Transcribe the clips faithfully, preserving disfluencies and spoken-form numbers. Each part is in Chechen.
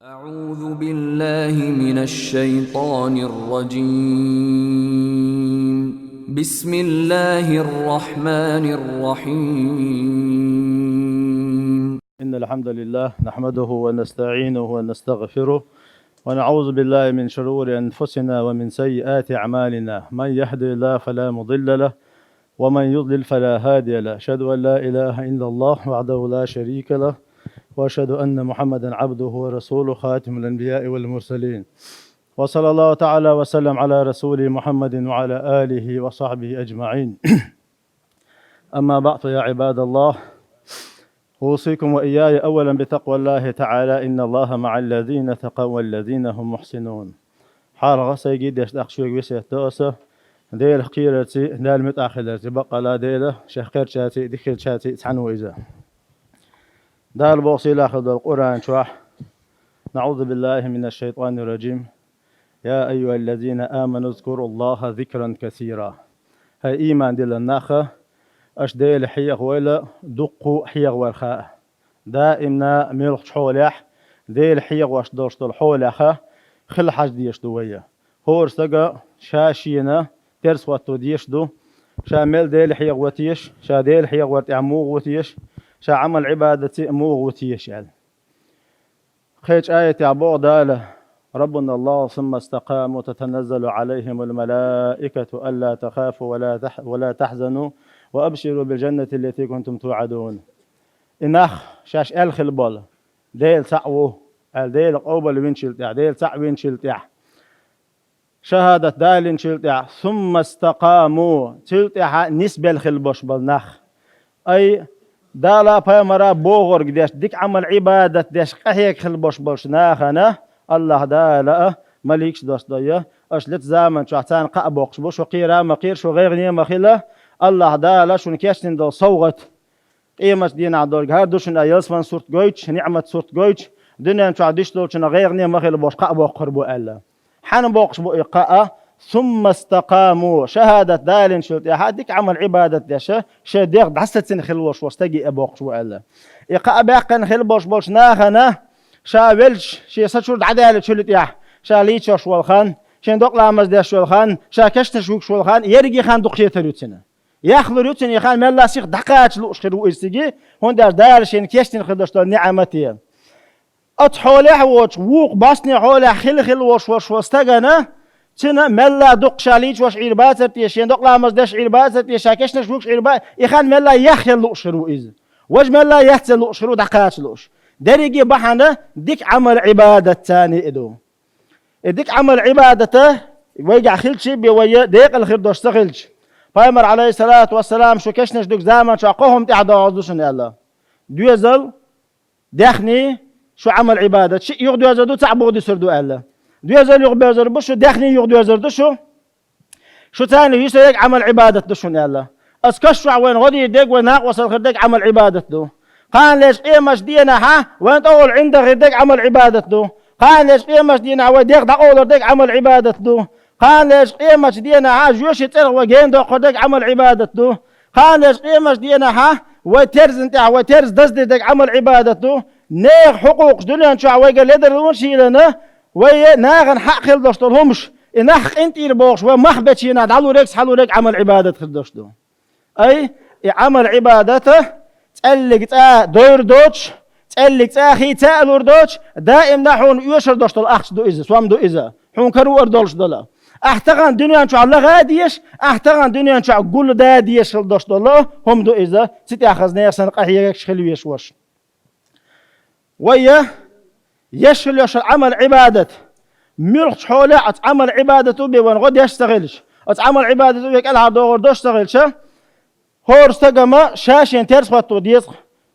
أعوذ بالله من الشيطان الرجيم. بسم الله الرحمن الرحيم. إن الحمد لله نحمده ونستعينه ونستغفره، ونعوذ بالله من شرور أنفسنا ومن سيئات أعمالنا. من يهد الله فلا مضل له، ومن يضلل فلا هادي له. أشهد أن لا إله إلا الله وحده لا شريك له، وأشهد أن محمدا عبده ورسوله خاتم الأنبياء والمرسلين. وصلى الله تعالى وسلم على رسوله محمد وعلى آله وصحبه أجمعين. أما بعد، يا عباد الله، أوصيكم وإياي أولا بتقوى الله تعالى، إن الله مع الذين اتقوا والذين هم محسنون. ХӀара сайги деш тӀаккха шуьга весет до аса, Дела кхерарци, Дала муьтӀахь хиларци, баккъала Дела шех кхерчарци, диххилчарци цхьаьна ву иза. Дала боху сийлахь долу Къуръан чохь: أعوذ بالله من الشيطان الرجيم. يا أيها الذين آمنوا اذكروا الله ذكرا كثيرا. ХӀай ийман диллина нах, аша Дела хьехавойла дуккха хьехаварха. Даимна муьлххачу хьолехь, Дела хьехош долуш долу хьолехь хила хьажа дезаш ду вай. ХӀора стага ша-шена терсахӀотто дезаш ду, ша мел Дела хьехаво теша, ша Дела хьехавар тӀехь муха ву теша, ша Ӏамал-Ӏибадатца муха ву теша аьлла. Кхечу аятехь боху Дала: ربنا الله ثم استقاموا تتنزل عليهم الملائكة ألا تخافوا ولا تح-، ولا تحزنوا وأبشروا بالجنة التي كنتم توعدون. И нах шаьш аьлла хила болу, Дела цхьаъ ву, аьлла, Дела къобалвинчул тӀаьхьа, Дела цхьаъ винчул тӀаьхьа, шахӀадат далинчул тӀаьхьа, ثم استقاموا, цул тӀаьхьа нисбелла хила болуш болу нах. Ай, Дала, пайхамара бохург деш, дика Ӏамал-Ӏибадат деш, къахьега хила болуш болчу нахана АллахӀ Дала а маликаш доссадойя, аша лецу заман чохь царна кхаъ боккхуш бу, шу кхера а ма кхера, шу гӀайгӀане а ма хила, АллахӀ Дала шуна кечдина долу совгӀат, къемат дийнахь долга хӀара ду шуна ялсаман сурт гойтуш, ниӀмат сурт гойтуш, дуьнен чохь диш долчунна гӀайгӀане а ма хила бохуш кхаъ боккхур бу аьлла. Хьанна боккхуш бу и кхаъ? ثم استقاموا, шахӀадат далинчул тӀаьхьа дика Ӏамал-Ӏибадат деш, шайн дегӀ дӀасацина хила волуш волу стаге а боккхуш бу аьлла. И кхаъ баьккхина хила болуш болчу нахана, ша велча, шен са чуьра дӀадаьллачул тӀаьхьа, ша лийчош волу хан, шен докъа ламаз деш волу хан, ша кешнаш вуьгуш волу хан, ерриге хан дукха хетар ю цуьнан. Яхлур ю цуьнан и хан, мелла сиха дӀакхача лууш хир ву иза цига, хӀунда аьлча Дала шена кечдина хир долуш долу ниӀмате. Оцу хьолехь а воцуш, вукху бӀостанийн хьолехь хила-хила волуш волуш волу стагана, цуьнан мелла дукха ша лийчош Ӏийр бацар те, шен докъа ламаз деш Ӏийр бацар те, ша кешнаш вуьгуш Ӏийр ба, и хан мелла яхъяла лууш хир ву иза. Важа мелла яцъяла лууш хир ву, дӀакхача лууш. Дерриге бахьана дика Ӏамал-Ӏибадатца и ду. И дика Ӏамал-Ӏибадата вайгахь хилча бен вай декъала хир долуш ца хилча, пайхамар, Ӏалайхиссалату вассалам, шу кешнаш дуьгу заман чохь кхо хӀума тӀаьхьа догӀур ду шуна аьлла. Доьзал, даьхний, шу Ӏамал-Ӏибадат. Шиъ юхадоьзур ду, цхьаъ буха дуьсур ду аьлла. Доьзал юхабоьзур бу шу, даьхний юхадоьзур ду шу. Шу царна юьсург Ӏамал-Ӏибадат ду шуна аьлла. Аса каш чохь вайна гӀо дийр дерг, вайн накъостал хир дерг Ӏамал-Ӏибадат ду. Кхана леш къематан дийнахьа вайн тӀехула ӀиндагӀа хир дерг Ӏамал-Ӏибадат ду. Кхана леш къематан дийнахьа вай дегӀ дӀакъовлар дерг Ӏамал-Ӏибадат ду. Кхана леш къематан дийнахьа жоьший цӀерах вай гена доккхур дерг Ӏамал-Ӏибадат ду. Кхана леш къематан дийнахьа вай терзан тӀехь, вай терза даздир дерг Ӏамал-Ӏибадат ду. Нехан хьукъукъаш дуьнен чохь вайга ледарлонаш йилана, вай нахана хьакъ хила долуш долу хӀумаш, и нах къинтӀера бохуш, вай мах бечу хенахь дӀалург, схьалург Ӏамал-Ӏибадат хир долуш ду. Ай, и Ӏамал-Ӏибадата цӀеллиг цӀа дойр доцуш, цӀеллиг цӀа хийца а лур доцуш, даимна хьуна оьшур долуш долу ахча ду иза, сом ду иза, хьуна карор долуш долу. Ахь тахана дуьнен чохь лагӀа а дезаш, ахь тахана дуьнен чохь гулда а дезаш хила долуш долу хӀума ду иза, цу тӀехь хаза нехан санна къахьегаш хила везаш волуш. Вай я, еш хила йолуш йолу Ӏамал-Ӏибадат, муьлххачу хьолехь оцу Ӏамал-Ӏибадато бен вайна гӀо деш ца хилча, оцу Ӏамал-Ӏибадато вай кӀелхьардохур долуш ца хилча, хӀора стагана ша шен терсахӀотто деза.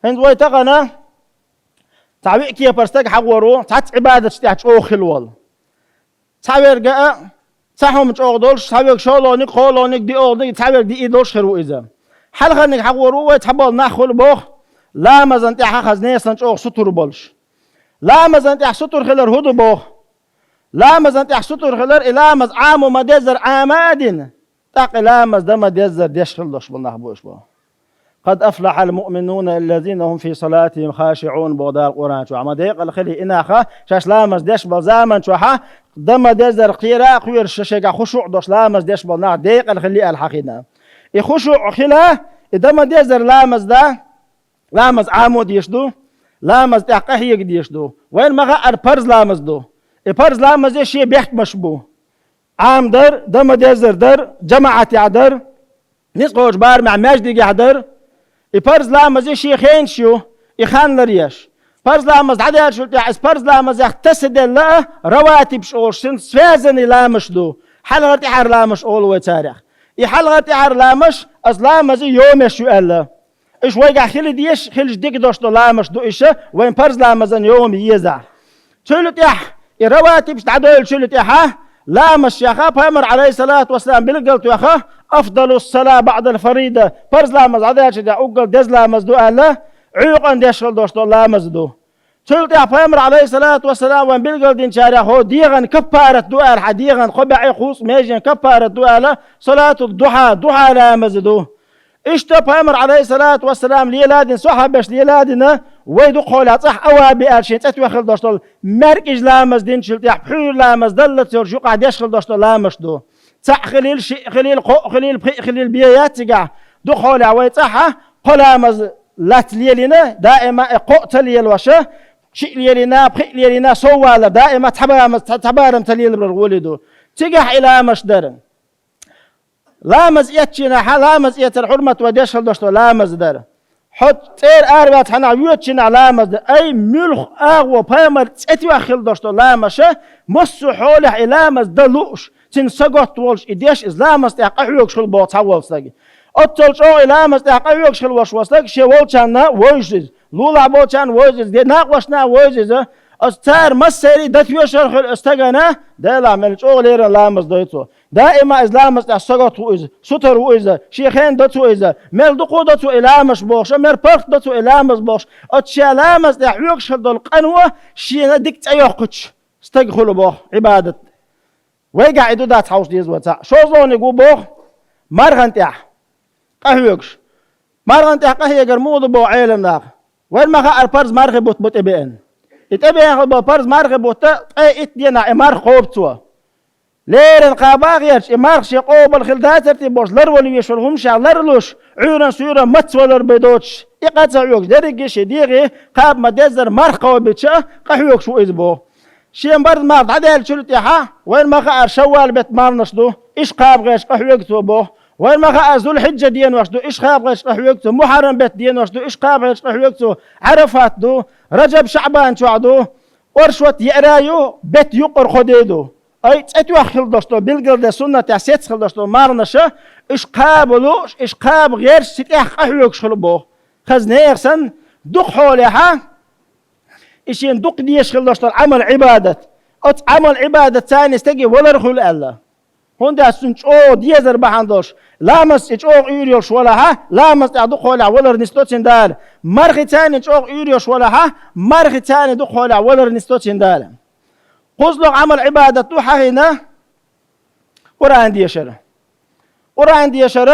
ХӀинца вай тахана цхьа виъ кепара стаг хьахор ву, цхьацца Ӏибадаташ тӀехь чӀогӀа хила волу. Цхьаверга а, цхьа хӀума чӀогӀа долуш, цхьаверг шолгӀаниг, кхоалгӀаниг, диъалгӀаниг, цхьаверг диъ долуш хир ву иза. Хьалхарниг хьахор ву вай, цхьаболу нах хуьлу боху, ламазан тӀехь хаза несан чӀогӀа сутур болуш. Ламазан тӀехь сутур хилар хӀун ду боху? Ламазан тӀехь сутур хилар, и ламаз Ӏамо ма-деззара Ӏама а дина, тӀаккха и ламаз дан ма-деззара деш хила долуш болу нах бу уьш боху. «Къад афлахьал муъминуна аллазина гьум фи салатихим хашиӀун», боху Дала Къуръан чохь. Ма декъала хили и нах, шаьш ламаз деш болу заман чохь, дан ма-деззара кхера а кхоьруш, шайгахь хушуъ долуш ламаз деш болу нах декъала хили аьлла хьахийна. И хушуъ хила, и дан ма-деззара ламаз дан, ламаз Ӏамо дезаш ду, ламаз тӀехь къахьега дезаш ду. Вайна ма-хаъара парз ламаз ду. И парз ламазе шен бехкамаш бу. Ӏамадар, дан ма-деззара дар, жамаӀатехь дар, ницкъ кхочу барамехь маьждигехь дар. И парз ламазе шен хенаш ю, и хан ларъеш. Парз ламаз дӀадаьллачул тӀехь, иза парз ламазех тасаделла а, раватибаш олуш, цуьнца связанный ламазаш ду. Хьалхара тӀаьхьара ламазаш олу вай царех. И хьалхара тӀаьхьара ламазаш, аса ламазе йомеш ю аьлла. Уьш вайгахь хила дезаш, хилча дика долуш долу ламазаш ду уьш, вайн парз ламазан йома езахь. Цуьнан тӀехь, и раватибаш дӀадевллачул тӀаьхьа, ламазех Пайхамара, Ӏалайхиссалату вассалам, билгал тоьхна, афдалус-сала баъдал фарида, парз ламаз дӀадаьллачул тӀаьхьа уггар деза ламаз ду аьлла, Ӏуьйкъана деш хила долуш долу ламаз ду. Цул тӀаьхьа Пайхамара, Ӏалайхиссалату вассалам, вайн билгалдинчарех, хьо дегӀан каппарат ду аьлла, хьан дегӀан кхо бӀе кхузткъа межен каппарат ду аьлла, салатул духьа, духьа ламаз ду. Иштта Пайхамара, Ӏалайхиссалату вассалам, леладина, сахьабаш леладина, вай дукхахьолехь цӀахь аваби аьлла шен цӀе тоьхна хила долуш долу, маьркӀажа ламаз динчул тӀаьхьа пхьуьйра ламаз даллалц йолуш юкъахь деш хила долуш долу ламазаш ду. Цхьаъ хилийла, шиъ хилийла, кхоъ хилийла, пхиъ хилийла бен яц цигахь. Дукхахьолехь вай цӀахь кхо ламаз лаьцна лелийна, даима и кхоъ ца лелош, шиъ лелийна, пхиъ лелийна, сов валар, даима цхьа барам, цхьа, цхьа барам ца лелабар гӀоли ду. Цигахь и ламазаш дара. Ламаз эцначу хенахь, ламаз эцар хьурмат вай деш хила долуш долу ламаз дара. Хьо цӀера араваьллачу хенахь воьдучу хенахь ламаз дара. Ай, муьлхха агӀо Пайхамара цӀе тоьхна хила долуш долу ламазаш, массо а хьолехь и ламаз дан лууш, цуьнан сагатта волуш и деш, иза ламаз тӀехь къахьоьгуш хила боху цхьаволчу стага. Оццул чӀогӀа и ламаз тӀехь къахьоьгуш хила волуш волу стаг шен волчарна вовза иза, лулахь болчарна вовза иза, де накъосташна вовза иза. Аса цара массеран а дан тоьшалла хуьлу аса стагана, Делахь, мел чӀогӀа леррина ламаз дой цо. Даима иза ламаз тӀехь сагатта ву иза, сутара ву иза, шен хенна до цо иза, мел дукха до цо и ламазаш бохуш, мел паргӀат до цо и ламаз бохуш. Оцу шен ламаз тӀехь хьоьгуш хила долу къано шена дика цӀе йоккхуьйтуш стаг хуьлу боху Ӏибадат. Вайгахь и ду дац хьовса деза вай цхьаъ. ШозлагӀниг ву боху мархана тӀехь къахьоьгуш. Мархана тӀехь къахьегар муха ду боху Ӏеламнаха? Вайна ма-хаъара парз мархи бутт бу тӀебеана. И тӀебеана хила болу парз мархи бутт ткъе итт денахь и марха кхобу цо. Леррина кхаба а гӀерташ, и марха шен къобал хила дацара те бохуш, ларвала везаш волу хӀуманашех ларлуш, Ӏуьйранна-суьйранна мацвалар бен доцуш, и къа ца хьоьгуш, дерриге а шен дегӀе кхаба ма-деззара марха кхобуьйтуш а къахьоьгуш ву иза боху. Шен парз марха дӀадаьллачул тӀаьхьа, вайна ма-хаъара, шаввал беттан марханаш ду, уьш кхаба гӀерташ къахьоьгу цо боху. Вайна ма-хаъара, зулхьиджа денош ду, уьш кхаба гӀерташ къахьоьгу цо. Мухьаррам беттан денош ду, уьш кхаба гӀерташ къахьоьгу цо. Ӏарафат ду, Раджаб-ШаӀбан чохь ду, оршот, яра ю, беттан юккъера кхо де ду. Ай, цӀе тоьхна хила долуш долу, билгалдеш суннатехь сецца хила долуш долу марханаш, уьш кхаба лууш, уьш кхаба гӀерташ цу тӀехь къахьоьгуш хила боху. Хаза нехан санна, дукха хьолехь, и шена дукха дезаш хила долуш долу Ӏамал-Ӏибадат. Оцу Ӏамал-Ӏибадатца царна стаге валар хуьлу аьлла. ХӀунда аьлча цунна чӀогӀа дезар бахьана долуш, ламазца и чӀогӀа уьйр йолуш валахь, ламаз тӀехь дукха хьолехь валар нисдо цуьнан Дала. Мархица царна чӀогӀа уьйр йолуш валахь, мархица царна дукха хьолехь валар нисдо цуьнан Дала. КхозлагӀа Ӏамал-Ӏибадат ду хьахийна Къуръан дешар. Къуръан дешар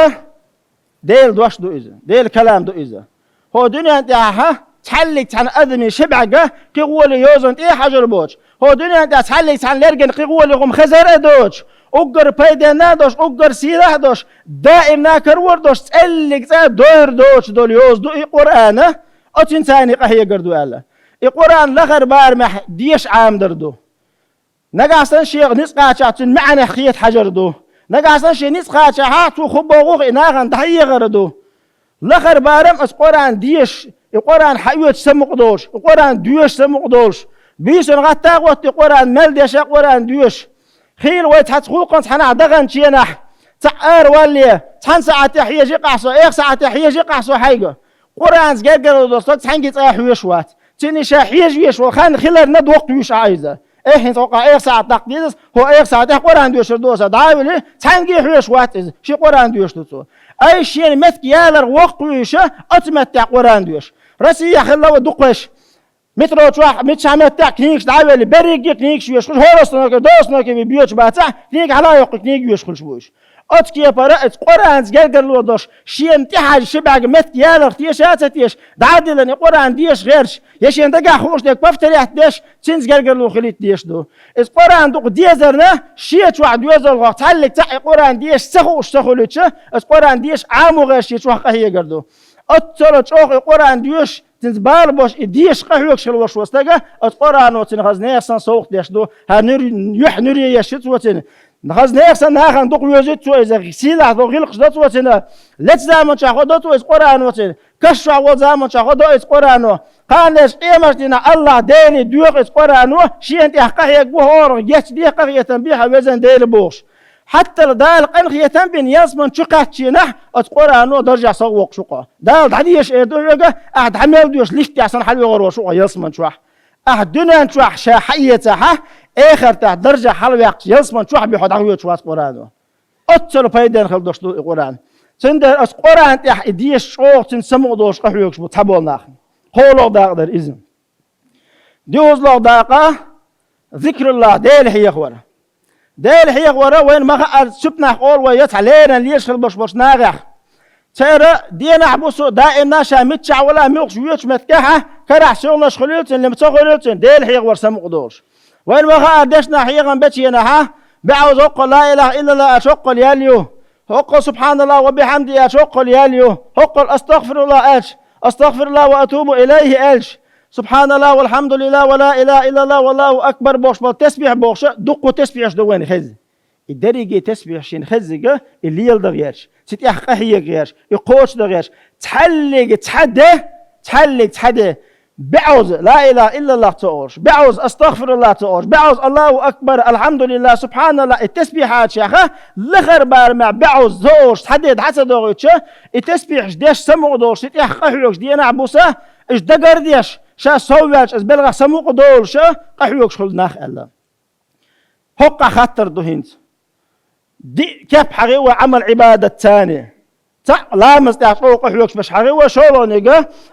Делан дош ду иза, Делан калам ду иза. ХӀокху дуьнен тӀехь цхьаьллиг цхьана адамийн ши бӀаьрг кхин гӀоле йозанна тӀе а хьажар боцуш, хӀокху дуьнен тӀехь цхьаьллиг цхьана лергана кхин гӀоле хӀума хезар а доцуш, уггар пайденна а долуш, уггар сийлахь а долуш, даимна карор а долуш, цӀеллиг цӀа дойр доцуш долу йоза ду и Къуръан, оцуьнца царна къахьегар ду аьлла. И Къуръан лахара барамехь деша Ӏамадар ду. Нагахь санна шен ницкъ кхачахь цуьнан маьӀнех кхета хьажар ду. Нагахь санна шен ницкъ кхачахь цо хӀун боху и нахана дӀахьехар ду. Лахара барам аса Къуръан дешаш, и Къуръан хьаоьцуш самукъа долуш, и Къуръан доьшуш самукъа долуш, буьйсанна гӀатта а гӀоттий Къуръан мел деша, Къуръан доьшуш. Хийла вай цхьацца гӀуллакхана цхьанхьа даханчу хенахь, цхьаъ аравалале, цхьана сахьтехь хьежа а къахьо со, эха сахьтехь хьежа а къахьо со хьайга. Къуръанца гергарло долу стаг цхьаьнгге цкъа а хьоьжуш вац. Цуьнан ша хьежа веш волу хан хиларна доккха вуьйш Ӏа иза. Эхь, хӀинца хӀокху эха сахьт даккха деза, хӀокху эха сахьтехь Къуръан доьшур ду аса. ДӀа а вели, цхьаьнгге а хьоьжуш вац иза, шен Къуръан доьшуш ду цо. Ай, шена меттиг яларх воккха вуьйш, оцу меттехь Къуръан доьшу. Россехь хилла ван дукха вайша. Метро чохь, миччахь меттехь книгаш дӀа а вели, берриге а книгаш йоьшуш хуьлуш, хӀора остановке, доза остановке бен боьдуш бацахь, книга хьала а йоккхуш, книга йоьшуш хуьлуш бу уьш. Оцу кепара иза Къуръанца гергарло долуш, шена тӀехьажа ши бӀаьрг меттиг яларх теша а ца теша, дӀа а диллина и Къуръан деша гӀерташ, я шена дагахь хууш дерг повторять деш, цуьнца гергарло хилийта дезаш ду. Иза Къуръан дукха дезарна, шен чохь доьзалхо цхьаьллиг цхьаъ и Къуръан деша ца хууш ца хуьлуьйтуш, иза Къуръан деша Ӏамо гӀерташ шен чохь къахьегар ду. Оццула чӀогӀа и Къуръан доьшуш, цуьнца бала беш и деша къахьоьгуш хилла волуш волу стага, оцу Къуръано цуьнан хаза нехан санна совгӀат деш ду, хӀара нуьр-, юьхь нуьре еш ю цо цуьнан. Хаза нехан санна нахана дукха воьзуьйту цо иза, сийлахь долу гӀиллакхаш до цо цуьнан. Лецу заманчохь хо до цо иза Къуръано цуьнан. Каш чохь волу заманчохь хо до иза Къуръано. Кхана леш къемаш дийнахь Аллахь Деле доьху иза Къуръано, шена тӀехь къахьегна ву хӀора, гечде, къахетам бе хьан везан Дела бохуш. ХӀаттала Дала къинхетам бина ялсаман чу кхаьччинехь, оцу Къуръано даржехь совгӀат воккхуш ву-кх хьо. Дала дӀадеша эр ду хьоьга, ахь дӀа мел доьшу лифтехь санна хьалавогӀур волуш ву-кх хьо ялсаман чохь. Ахь дуьнен чохь ша хьаэцахь, эхартахь даржехь хьалаваьккхича ялсаман чохь бен хьо дӀахоьцуш вац Къуръано. Оццула пайденна хила долуш ду и Къуръан. Цундела оцу Къуръан тӀехь и деша чӀогӀа цуьнан самукъа долуш къахьоьгуш бу цхьаболу нах. КхоалгӀа дакъа дара иза. ДоьалгӀа дакъа, зикруллахь, Дела хьехавар. Дела хьехавар вайна ма хаъара, цуьпанах къоло вай я цхьа леррина лелаш хила болуш болчу нахехь. Церан денахь-буса даимна ша миччахь вала муьлххачу воьдучу меттигехь, карахь согӀанаш хуьлийла цуьнан, лима ца хуьлийла цуьнан, Дела хьехавар самукъа долуш. Вайна ма хаъара, дешнаш хьехам бечу хенахь, бӀе Ӏовза хӀоккхул ла илахьа иллаллахӀ аьлча хӀоккхул ял ю, хӀоккхул субхьаналлахӀ ва бихьамди аьлча хӀоккхул ял ю, хӀоккхул астагӀфируллахӀ аьлча, астагӀфируллахӀ ва атубу илайхӀи аьлча, субхьаналлахӀ валхьамдулиллахӀ ва ла илахӀа иллаллахӀ валлахӀу акбар бохуш болу тесбихь бохуш, дуккха тесбихьаш ду вайна хезна. И дерриге тесбихьаш шена хеззиг, и леладан гӀерташ, цу тӀехь къахьега гӀерташ, и кхочушдан гӀерташ, цхьаьллига цхьа де, цхьаьллига цхьа де, бӀе Ӏовза ла илахӀа иллаллахӀ ца олуш, бӀе Ӏовза астагӀфируллахӀ ца олуш, бӀе Ӏовза АллахӀу акбар, алхьамдулиллахӀ, субхьаналлахӀ, и тесбихьаташ яха, лахара барамехь бӀе Ӏовза ца олуш, цхьа де дӀа ца дохуьйтуш, и тесбихьаш деш самукъа долуш, цу тӀехь къахьоьгуш денахь-буса, уьш дагардеш, ша сов ваьлча, аса белхахь самукъа долуш, къахьоьгуш хуьлу нах аьлла. ХӀокхахь хаттар ду хӀинца. Диъ кеп хьахийра вай Ӏамал-Ӏибадат царна. Цхьаъ ламаза тӀехь чӀогӀа къахьоьгуш берш хьахийра вай, шолгӀаниг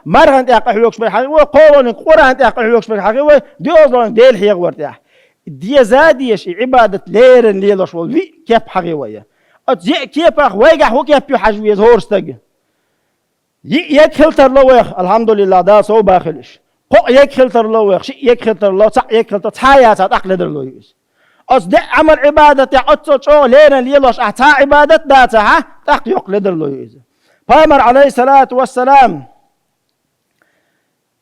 мархана тӀехь къахьоьгуш берш хьахийра вай, кхоалгӀаниг Къуръан тӀехь къахьоьгуш берш хьахийра вай, доьалгӀаниг Дела хьехавар тӀехь. Деза а дезаш, и Ӏибадат леррина лелош волу виъ кеп хьахийра вай. Оцу йиъ кепах вайгахь хӀун кеп ю хьажа веза хӀора стага? Йиъ ерг хила тарло вайх, алхьамдулиллахӀ, Дала сов бан хуьлуш. Кхоъ ерг хила тарло вайх, шиъ ерг хила тарло, цхьаъ ерг хила тарло, цхьа а яцахь, тӀаккха ледарло ю иза. Оцу деа Ӏамал-Ӏибадатехь оццул чӀогӀа леррина лелош ахь цхьа а Ӏибадат дацахь, тӀаккха йоккха ледарло ю иза. Пайхамар, Ӏалайхиссалату вассалам,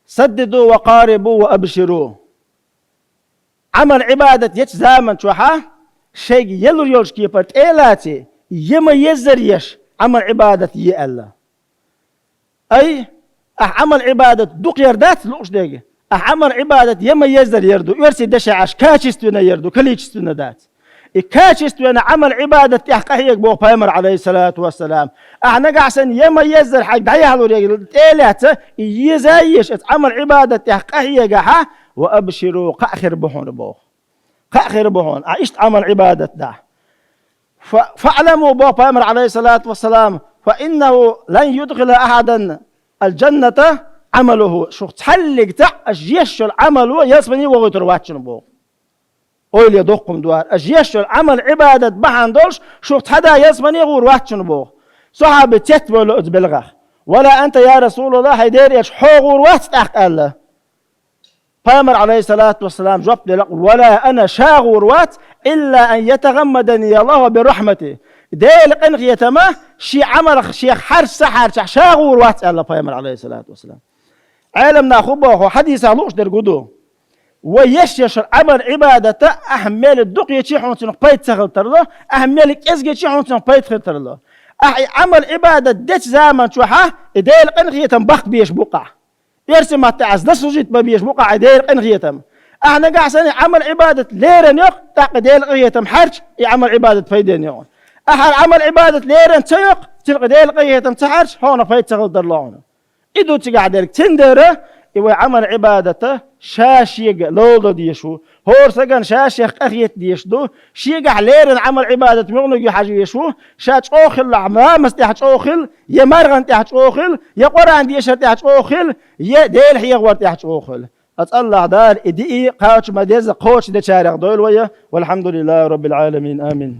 саддиду ва къарибу ва абширу. Ӏамал-Ӏибадат ечу заман чохьа шайга елур йолчу кепара тӀе а лаций, я ма еззара еш, Ӏамал-Ӏибадат е аьлла. Ай, ахь Ӏамал-Ӏибадат дукха яр дац лууш дерг? Ахь Ӏамал-Ӏибадат я ма еззара яр ду, оьрсийн дешехь аьлча, качественно яр ду, количественно дац. И качественно Ӏамал-Ӏибадат тӀехь къахьега боху Пайхамар, Ӏалайхиссалату вассалам. Ахь нагахь санна я ма еззара хьайга дӀаяхьалур ерг тӀе а лаьцна, и еза а езаш, оцу Ӏамал-Ӏибадат тӀехь къахьегахьа, ва абширу, кхаъ хир бу хьуна боху. Кхаъ хир бу хьуна, ахь иштта Ӏамал-Ӏибадат дахь. Фа-, фаъламу, боху Пайхамар, Ӏалайхиссалату вассалам, фа иннаху лан юдхила ахьадан аль-джанната Ӏамалуху. Шух цхьаьллиг цхьаъ аша еш йолу Ӏамало ялсамане вохуьйтур вац шуна боху. Ойла е доккхум дуара. Аша еш йолу Ӏамал-Ӏибадат бахьана долуш, шух цхьа а да ялсамане гӀур вац шуна боху. Сахьаби цецвевлла оцу белхах. Вала анта, я РасулаллахӀ, хьай Делан элча, хьо гӀур вац тӀаккха аьлла. Пайхамар, Ӏалайхиссалату вассалам, жоп делла, вала ана, ша гӀур вац, илла ан ятагӀаммадани Аллаху бирахьмати. Делан къинхетама шен Ӏамалх шех хьарча ца хьарчахь, ша гӀур вац аьлла Пайхамар, Ӏалайхиссалату вассалам. Ӏеламнаха хӀун боху, хьадисах лууш дерг хӀун ду? Вай еш еш йолу Ӏамал-Ӏибадата ахь мел дукха ечи хьуна цунах пайда ца хила тарло, ахь мел кӀезга ечи хьуна цунах пайда хила тарло. Ахь и Ӏамал-Ӏибадат дечу заман чохьа и Делан къинхетам баккха безаш бу-кх ахь. Оьрсийн маттахь аьлча, заслужить бан безаш бу-кх ахь и Делан къинхетам. Ахь нагахь санна и Ӏамал-Ӏибадат леррина йо-кх, тӀаккха и Делан къинхетам хьарча, и Ӏамал-Ӏибадат пайденна йо хьуна. Ахь хӀара Ӏамал-Ӏибадат леррина ца йо-кх, цуьнан и Делан къинхетам ца хьарча, хьуна пайда ца хила тарло хьуна. И ду цигахь дерг. Цундела и вай Ӏамал-Ӏибадата ша шега лолдан дезаш ву. ХӀора стагана ша шех къахета дезаш ду. Шегахь леррина Ӏамал-Ӏибадат муьлханиг ю хьажа везаш ву. Ша чӀогӀа хилалахь, ламаза тӀехь чӀогӀа хила, я мархана тӀехь чӀогӀа хила, я Къуръан дешар тӀехь чӀогӀа хила, я Дела хьехавар тӀехь чӀогӀа хила. Аса Аллахь Дала и диъ кхача ма-дезза кхочушдечарех дойла вай. Валхьамдулиллахи Роббил Ӏаламин. Амин.